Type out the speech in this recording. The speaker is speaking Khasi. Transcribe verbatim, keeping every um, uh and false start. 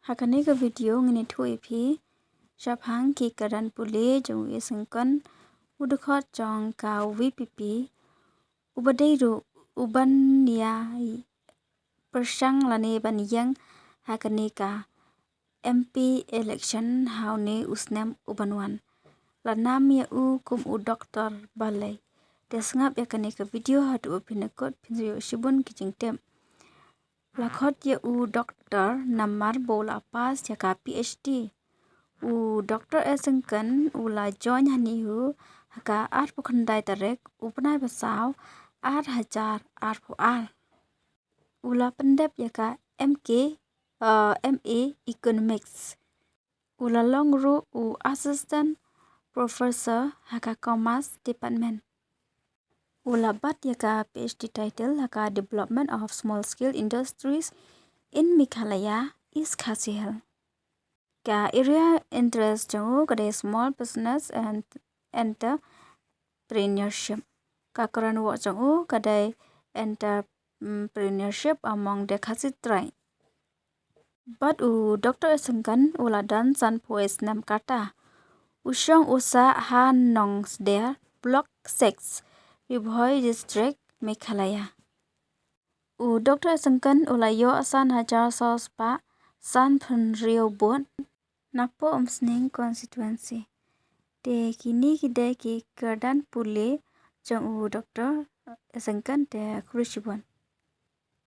Ha kane ka video ngin ïathuh ïa phi shaphang ki kyrdan pule jong u Esengkon, u dkhot jong ka VPP, uba dei ruh uban ïa pyrshang lane ban ïeng ha kane ka MP election ha une u snem uban wan. La nam ïa u kum u doktor balei? Te sngap ïa kane ka video haduh ba phin ïakut, phin sa ïoh shibun ki jingtip. La khot ïa u doktor namar ba u la pass ïa ka PhD. U Doktor Esengkon u la join ha NEHU ha ka arphew khyndai tarik u bnai ba saw, ar hajar arphew ar. U la pyndep ïa ka MK, uh, MA Economics. U la long ruh u Assistant Professor ha ka Commerce Department. U la bat ïa ka PhD title ha ka Development of Small Scale Industries in Meghalaya, East Khasi Hills. Ka area interest jong u ka dei small business and entrepreneurship. Ka kyrdan woh jong u ka dei entrepreneurship among the Khasi tribe. Bad u Doktor Esengkon u la don sanphew snem katta. U shong u sah ha Nongsder, Block six, Ri Bhoi District, Meghalaya. U Doktor Esengkon u la ïoh san hajar saw spah sanphew hynriew vote napoh Umsning constituency. Te kine ki dei ki kyrdan pule jong u Doktor Esengkon, te khublei shibun.